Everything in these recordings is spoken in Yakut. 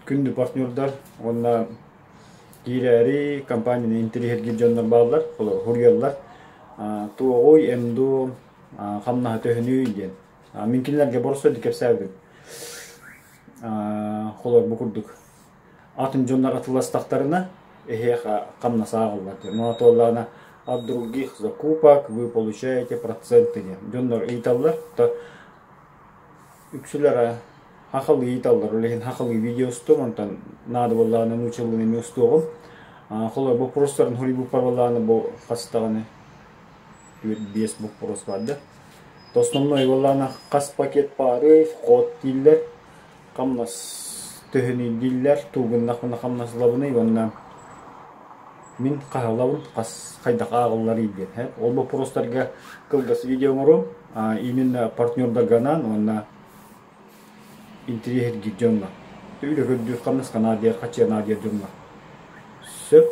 Күндү партнердар уонна киирээри компанияны интэриэһиргиир дьоннор бааллар, суруйаллар. Туоҕуй, МДУ, хамнаһа төһөнүй диэн. Мин кинилэргэ боростуойдук кэпсээбитим. Холобур, бу курдук. Атын дьоннор атыыластахтарына, эһиэхэ хамнас ааҕыллар диэн. Ону туоллаҕына от других закупок вы получаете проценты диэн. Дьоннор ыйыталлар, то үксүлэрэ хахалыы ыйыталлар. Ол иһин хахалыы видео устуом, онтон наада буоллаҕына нууччалыын эмиэ устуоҕум. Холобур, боппуруостарын суруйбуппар буоллаҕына бу хас даҕаны түөрт биэс боппуруос баар да. Основной буоллаҕына хас пакет баарый, вход дииллэр, хамнас төһөнүй дииллэр, тугуннахпына хамнас ылабыный уонна мин хаһалабын, хас хайдах ааҕылларый диэн. Ол боппуруостарга кылгас видео оҥоруом, именно партнердарга анаан уонна интэриэһиргиир дьоҥҥо. Үлэ көрдүүр хамнаска наадыйар, хаччыга наадыйар дьоҥҥо. Сөп.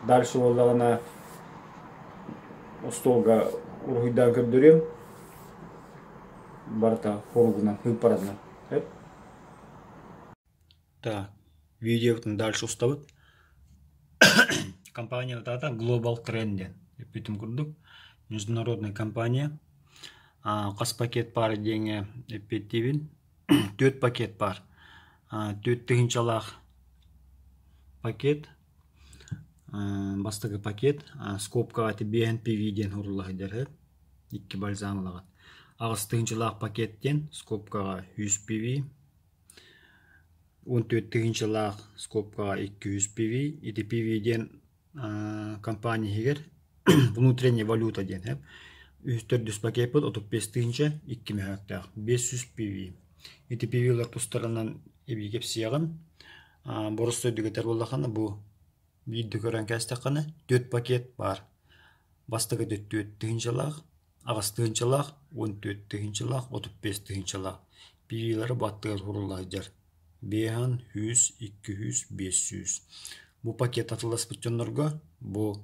Дальше буоллаҕына остуолга уруһуйдаан көрдөрүөм. Барыта хоругунан, сыыппаранан. Сөп. Так, видеобытын дальше устабыт. Компания аата Global Trend диэн. Эппитим курдук, международная компания. Хас пакет баар диэҥҥэ эппиэттиибин. Түөрт пакет баар. Түөрт тыһыынчалаах пакет. Бастакы пакет скобкаҕа ити биэһин PV диэн сурулла сылдьар үһү. Икки бальзам ылаҕыт. Аҕыс тыһыынчалаах пакет диэн скобкаҕа 100 PV. 14 тыһыынчалаах скобкаҕа 200 PV. Ити PV диэн компания иһигэр внутренняя валюта диэн сөп. Үһүс төрдүс пакеппыт 35 тыһыынча икки мөһөөктөөх 500 PV. Ити PV-лар тустарынан эбии кэпсиэҕим. Боростуойдук этэр буоллаххына бу биирдэ көрөн кээстэххинэ түөрт пакет баар. Бастакы түөрт тыһыынчалаах, аҕыс тыһыынчалаах, 14 тыһыынчалаах, 35 тыһыынчалаах. PV-лары бу аттыгар сурулла сылдьар. Биэһэн, 100, 200, 500. Бу пакет атыыласпыт дьоннорго бу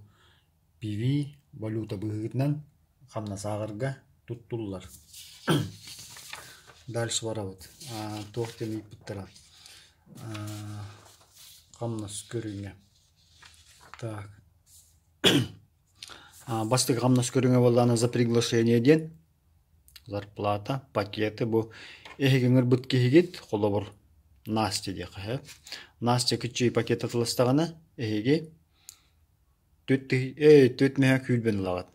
PV валюта быһыытынан хамнас ааҕарга туттуллар. Дальше барабыт. Туох диэн ыйыппыттара? Хамнас көрүҥэ. Так. Бастакы хамнас көрүҥэ буоллаҕына за приглашение диэн зарплата, пакеты бу эһиги ыҥырбыт киһигит, холобур, Настя диэххэ сөп. Настя кыччыы пакет атыластаҕына, эһиги түөрт мөһө күүрбэн ылаҕыт.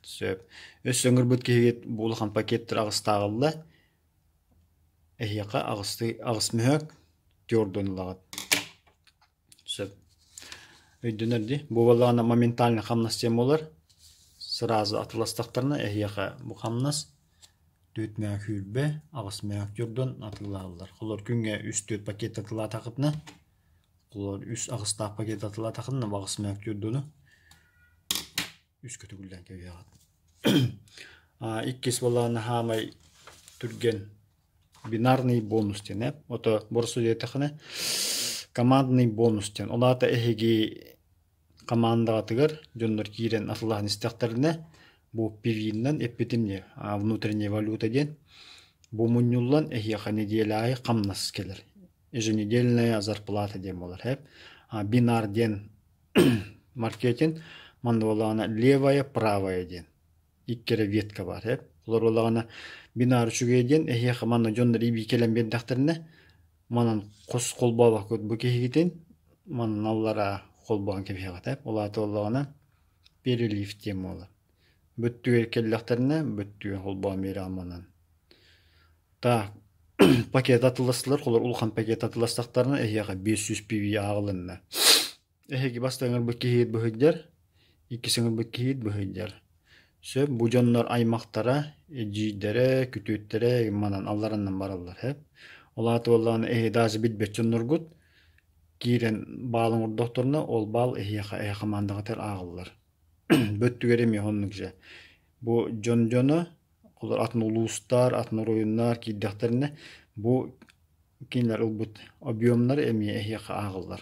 Сөп. Өссө ыҥырбыт киһигит бу улахан пакеттар аҕыстааҕылла, эһиэхэ аҕыс мөһөөк түөрдүөн ылаҕыт. Сөп. Өйдөнөр дии. Бу буоллаҕына моментально хамнас диэн буолар. Сразу атыыластахтарына эһиэхэ бу хамнас түөрт мөһөөк сүүрбэ, аҕыс мөһөөк дьордон атыылаһаллар. Холор күҥҥэ үс-түөрт пакет атыылаатаххытына, холор үс аҕыстаах пакет атыылаатаххытына бу аҕыс мөһөөк дьордону үскэ төгүллээн кэбиһэҕит. Иккис буоллаҕына хаамай түргэн бинарный бонус диэн ээ. Ото боростуой диэтэххинэ командный бонус диэн. Ол аата эһиги командаҕытыгар дьоннор киирэн атылаһан истэхтэринэ бу пивиннан эппитим дии внутренняя валюта диэн бу мунньуллан эһиэхэ нэдиэлэ аайы хамнас кэлэр. Еженедельная зарплата диэн буолар. Бинар диэн маркетинг манна буоллаҕына левая правая диэн икки эрэ ветка баар ээ. Олор буоллаҕына бинар үчүгэй диэн эһиэхэ манна дьоннор ибии кэлэн биэрдэхтэринэ манан хос холбообоккут бу киһигитин манан аллараа холбоон кэбиһэҕит ээ. Ол аата буоллаҕына перелив диэн буолар. Бүттүгэр кэллэхтэринэ бүттүгэр холбоон биэрэҕин манан. Так пакет атыластылар, холор улахан пакет атыластахтарына эһиэхэ 500 PV ааҕылынна. Эһиги бастакы ыҥырбыт киһигит быһыйдар, иккис ыҥырбыт киһигит быһыйдар. Сөп, бу дьоннор аймахтара, эдьиийдэрэ, күтүөттэрэ манан аллараннан бараллар сөп. Ол аата буоллаҕына эһиги даже билбэт дьонноргут киирэн баал оҥордохторуна, ол баал эһиэхэ эһэ хамаандаҕытыгар ааҕыллар. Бөттүгэр эмиэ оннук дьэ. Бу дьон дьоно, олор атын улуустар, атын оройуоннар киирдэхтэринэ, бу кинилэр ылбыт объемнар эмиэ эһиэхэ ааҕыллар.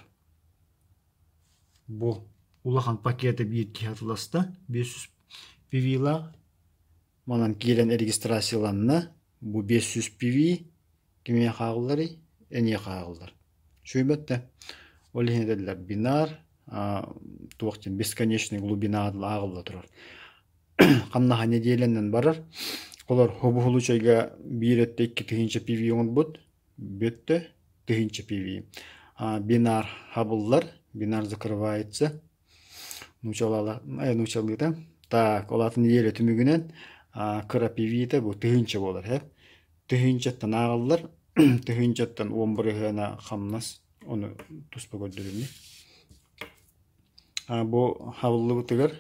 Бу улахан пакеты биир киһи атыласта, 500 PV-лаах. Манан киирэн регистрацияланна. Бу 500 PV. Кимиэхэ ааҕылларый? Эниэхэ ааҕыллар. Үчүгэйбэт да. Ол иһин этэллэр бинар туох диэн бесконечный глубина ааҕылла турар. Хамнаһа нэдиэлэнэн барар. Олор хобуһулучайга биир өттө 2000 PV оҥорбут, бүттэ 1000 PV. Бинар хабыллар, бинар закрывается. Нуучалыыта. Так, ол аата нэдиэлэ түмүгүнэн кыра PV-та бу 1000 буолар. Һэ. Тыһыынчаттан ааҕыллар, тыһыынчаттан уон бырыһыана хамнас, ону туспа көрдөрүннү. Бу хабыллыбытыгар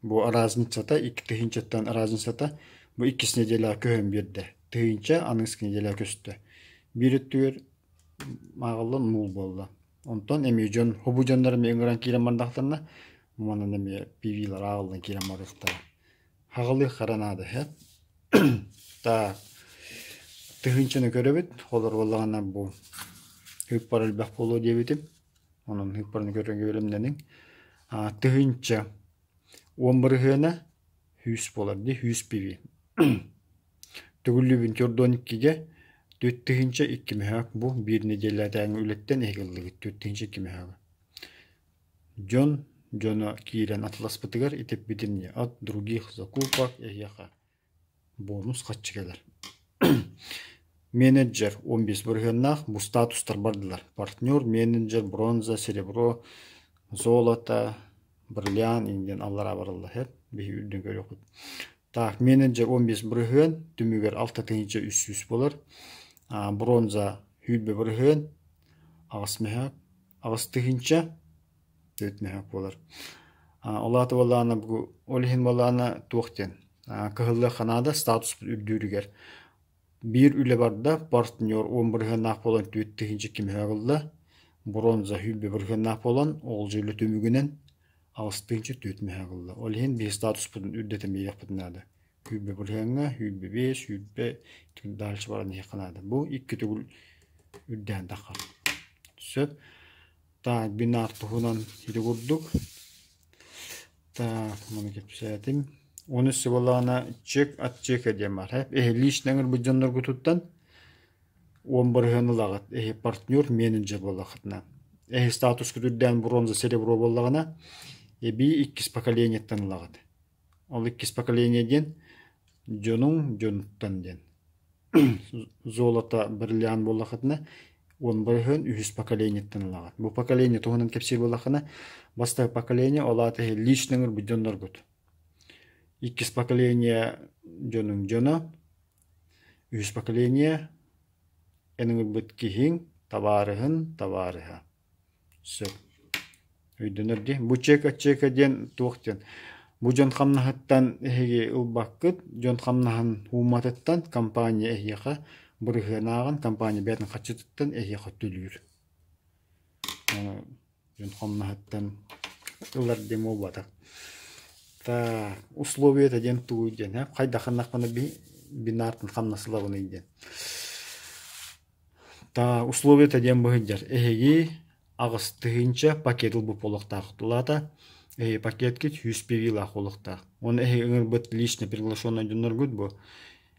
бу разницата, 2 тыһыынчаттан разницата бу иккис нэдиэлэҕэ көһөн биэрдэ. Тыһыынча аныгыскы нэдиэлэҕэ көстө. Биир өттүгэр ааҕыллан нуул буолла. Онтон эмиэ дьон, хобу дьоннор эмиэ ыҥыран киирэн бардахтарына, манан эмиэ PV-лар ааҕыллан киирэн барыахтара. Хаҕылыы хара наада иһэ. Так, тыһыынчаны көрөбүт, холор буоллаҕына бу ыыппар элбэх буолуо диэбитим. Онон ыыппарны көрөргө бэлэмнэниҥ. Тыһыынча уон бырыһыана 100 буолар дии, 100 PV. Төгүллүүбүн төрдүөн иккигэ 4 тыһыынча 2 мөһөөк бу биир нэдиэлэтээҥи үлэттэн эһиги ыллыгыт 4 тыһыынча 2 мөһөөгү. Дьон дьоно киирэн атыласпытыгар итиппитин от других закупок эһиэхэ бонус харчы кэлэр. Менеджер 15 бырыһыаннаах бу статустар бардылар. Партнер, менеджер, бронза, серебро, золото, бриллиант диэн аллараа бараллар һэ биһи үрдүн көрүөхпүт. Так, менеджер 15 бырыһыан түмүгэр 6300 буолар. Бронза 20 бырыһыан, 8 мөһөөк, 8 тыһыынча 4 мөһөөк буолар. Ол аата буоллаҕына бу ол иһин буоллаҕына туох диэн кыһыллыахха наада статуспут үрдүүрүгэр. Биир үлэ барда, партнер 10 бырыһыаннаах буолан 4 тыһыынча 2 мөһөөк ылла. Бронза 20 бырыһыаннаах буолан ол дьэ үлэ түмүгүнэн 8 тыһыынча 4 мөһөөк ылла. Ол иһин биһи статуспутун үрдэтэн биэриэхпитин наада. 20 бырыһыаҥҥа, 25, 20 дальше баран иһиэххэ наада. Бу икки төгүл үрдээн таххар. Сөп. Так, бинар туһунан ити курдук. Так, маны кэпсээтим. Оны сыбалаана чек от чека диэн бар. Эһи лично ыҥырбыт дьонноргутуттан 10 бырыһыан ылаҕыт. Эһи партнер, менеджер буоллаххытына. Эһи статускут үрдээн бронза, серебро буоллаҕына, эбии иккис поколениеттан ылаҕыт. Ол иккис поколение диэн дьонуҥ дьонуттан диэн. Золото, бриллиант буоллаххытына, 10 бырыһыан үһүс поколениеттан ылаҕыт. Бу поколение туһунан кэпсиир буоллаххына, бастакы поколение ол аата лично ыҥырбыт дьонноргут. Иккис поколение дьонуҥ дьоно, үһүс поколение эн ыҥырбыт киһиҥ, табаарыһын табаарыһа. Сөп. Өйдөнөр дии. Бу чека чека диэн туох диэн? Бу дьон хамнаһыттан эһиги ылбаккыт, дьон хамнаһын уумматыттан компания эһиэхэ бырыһыанааҕын компания бэйэтин харчытыттан эһиэхэ төлүүр. Дьон хамнаһыттан ылар диэн буолбатах. Так, условиета диэн тугуй диэн, һэ? Хайдахыннахпына бинартан хамнас ылабыный диэн. Та условиета диэн быһыйдьар. Эһиги 8 тыһыынча пакет ылбыт буолуохтаах. Тулаата эһиги пакеткит 100 PV-лаах буолуохтаах. Уонна эһиги ыҥырбыт лично приглашенный дьонноргут бу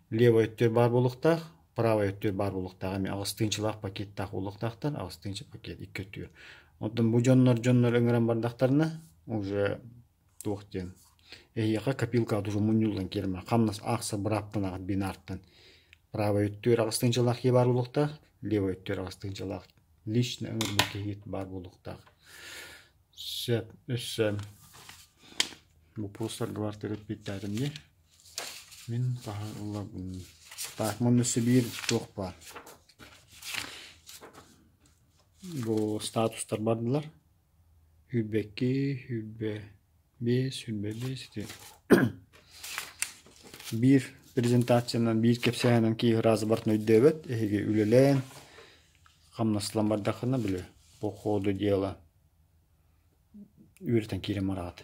левый өттүгэр баар буолуохтаах, правый өттүгэр баар буолуохтаах. Эмиэ 8 тыһыынчалаах пакеттаах буолуохтаахтар, 8 тыһыынча пакет икки өттүгэр. Оттон бу дьоннор дьоннор ыҥыран бардахтарына уже туох диэн эһиэхэ копилкаҕа уже мунньуллан киирмэ хамнас аахса бырааптанаҕыт бинартан правый өттүгэр 8 тыһыынчалаах киһи баар буолуохтаах, левый өттүгэр 8 тыһыынчалаах лично ыҥырбыт киһигит баар буолуохтаах. Сөп, өссө боппуруостарга бар төрөппүттээтим дии. Мин хаһа ылабын. Так, манна өссө биир туох баар. Бу статустар бардылар. 22, 25, 25 ити. Биир презентациянан, биир кэпсээнэн киһи ыраас бартын өйдөөбөт, эһиги үлэлээн, хамнаслан бардаххына били по ходу дела үөрэтэн киирэн бараҕыт.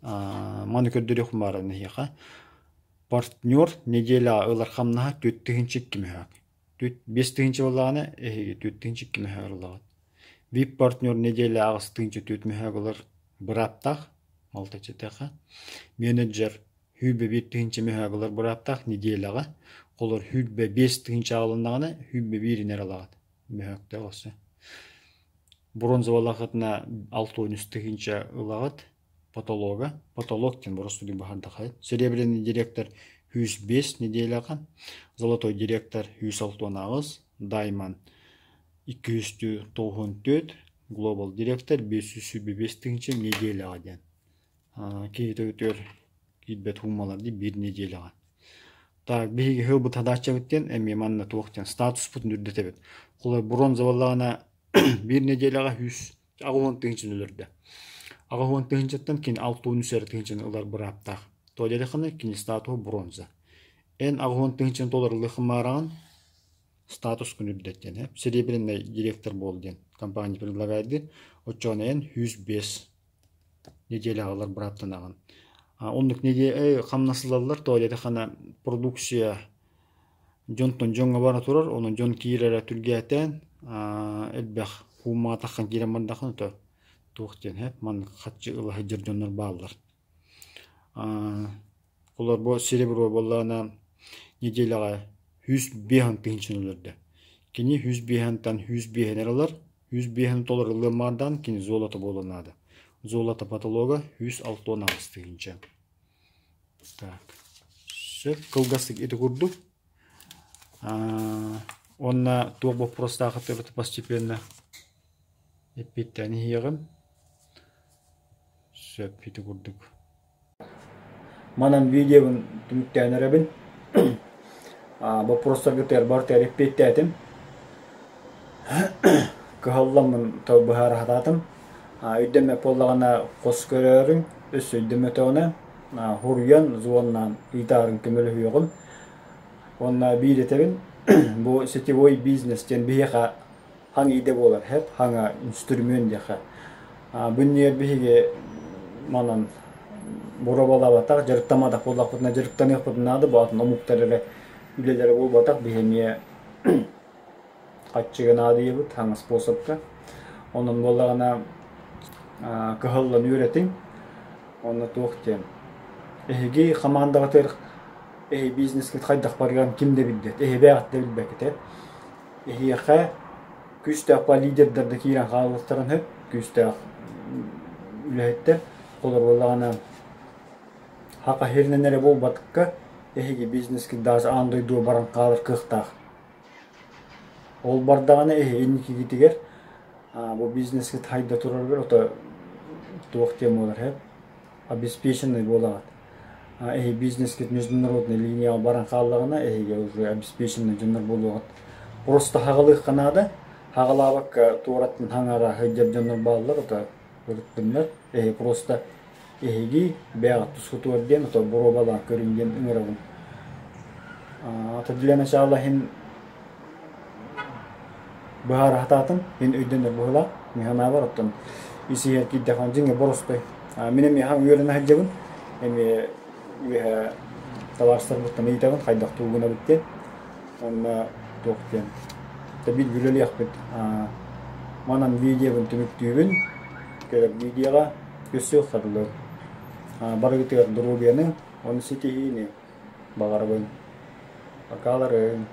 Маны көрдөрүөхпүн баҕарабын эһиэхэ. Партнер неделяҕа ылар хамнаһа 4 тыһыынча 2 мөһөөк. 5 тыһыынча буоллаҕына эһиги 4 тыһыынча 2 мөһөөк ылаҕыт. VIP партнер неделя 8 тыһыынча 4 мөһөөк ылар бырааптаах, малтачытыаха. Менеджер 21 тыһыынча мөһөөк ылар бырааптаах неделяҕа. Холор 25 тыһыынча аҕалыннаҕына 21-ин эрэ ылаҕыт. Мөһөөктөөх өссө. Бронза буоллаххытына 63 тыһыынча ылаҕыт. Потолога. Потолок диэн боростуйдук баһардахай. Серебряный директор 105 неделяҕа, золотой директор 168, Diamond 294, Global директор 525 тыһыынча неделяҕа диэн. Киһи төбөтүгэр киирбэт суумалар дии биир неделяҕа. Так, биһиги ылбыт хадааччабыт диэн эмиэ манна туох диэн статуспутун үрдэтэбит. Холобур, бронза буоллаҕына биир неделяҕа 180 тыһыынчаны өлөрдө. 80 тыһыынчаттан кини 63 эрэ тыһыынчаны ылар бырааптаах. Тоҕо диэтэххинэ, кини статуһа бронза. Эн 80 тыһыынчаны толоруллуоххун баҕараҕын, статускун үрдэт диэн, серебряный директор буол диэн компания предлагает диир. Оччоҕуна эн 105 неделяҕа ылар бырааптанаҕын. Оннук хамнас ылаллар, тоҕо диэтэххинэ, продукция дьонтон дьоҥҥо бара турар, онон дьон киирэрэ түргээтээн, элбэх хуумаатаххын киирэн бардаххына то туох диэн һэ маннык харчы ыла сылдьар дьоннор бааллар. Олор бу серебро буоллаҕына неделяҕа 105 тыһыынчаны өлөрдө. Кини 105-тан 105-ин эрэ ылар, 105-ин толоруллуон баардаан кини золото буолуон наада. Золото потолога 168 тыһыынча. Так, сөп, кылгастык ити курдук. Уонна туох боппуруостаахыт постепенно эппиэттээн иһиэҕим. Сөп, ити курдук. Манан видеобун түмүктээн эрэбин. Боппуруостаргытыгар барытыгар эппиэттээтим. Кыһалламмын быһаара сатаатым. Өйдөммөт буоллаҕына хос көрөөрүҥ, өссө өйдөммөтөҕүнэ хуруйан, звоннаан ыытаарыҥ көмөлөһүөҕүм. Уонна биир этэбин, бу сетевой бизнес диэн биһиэхэ хаҥ идэ буолар һэп, хаҥа инструмент диэхэ. Бу иннигэр биһиги манан боруобалаабатах, дьарыктамматах буоллахпытына дьарыктаныахпытын наада, бу атын омуктар эрэ үлэлэрэ буолбатах, биһи эмиэ хаччыга наадыйабыт хаҥа способка. Онон буоллаҕына кыһаллан үөрэтиҥ. Онно туох диэн эһиги хамаандаҕытыгар эһи бизнескит хайдах барыан ким да билбэт, эһибээҕит да билбэккит. Эһиэхэ күүстээх лидердэр да киирэн хаалыахтарын сөп, күүстээх үлэһиттэр. Олор буоллаҕына хака сиринэн эрэ буолбатыкка эһиги бизнескит даже аан дойдуга баран хаалар кыахтаах. Ол бардаҕына эһи инникигитигэр бу бизнескит хайда турарыгар ото туох диэн буолар һэ обеспеченный буолаҕыт. Эһи бизнескит международный линияҕа баран хааллаҕына эһиги уже обеспеченный дьоннор буолуоҕут. Просто хаҕалыахха наада. Хаҕалаабакка туораттан хаҥара сылдьар дьоннор бааллар ото ырыттыннар. Эһи просто эһиги бэйэҕит тускутугар диэн ото боруобалаан көрүҥ диэн ыҥырабын. Ата для начала иһин быһаара сатаатым. Мин өйдөнөр быһыылаах. Мин санаабар оттон ис-иһэр киирдэххинэ дьиҥэ боростой. Мин эмиэ үөрэнэ сылдьабын. Эмиэ үөһэ табаарыстарбыттан ыйытабын хайдах тугу гынабыт диэн. Онно туох диэн биир үлэлиэхпит. Манан видеобун түмүктүүбүн. Кэлэр видеоҕа көрсүөххэ дылы. Барыгытыгар доруобуйаны, уонна ситиһиини баҕарабын. Пока-ларыҥ.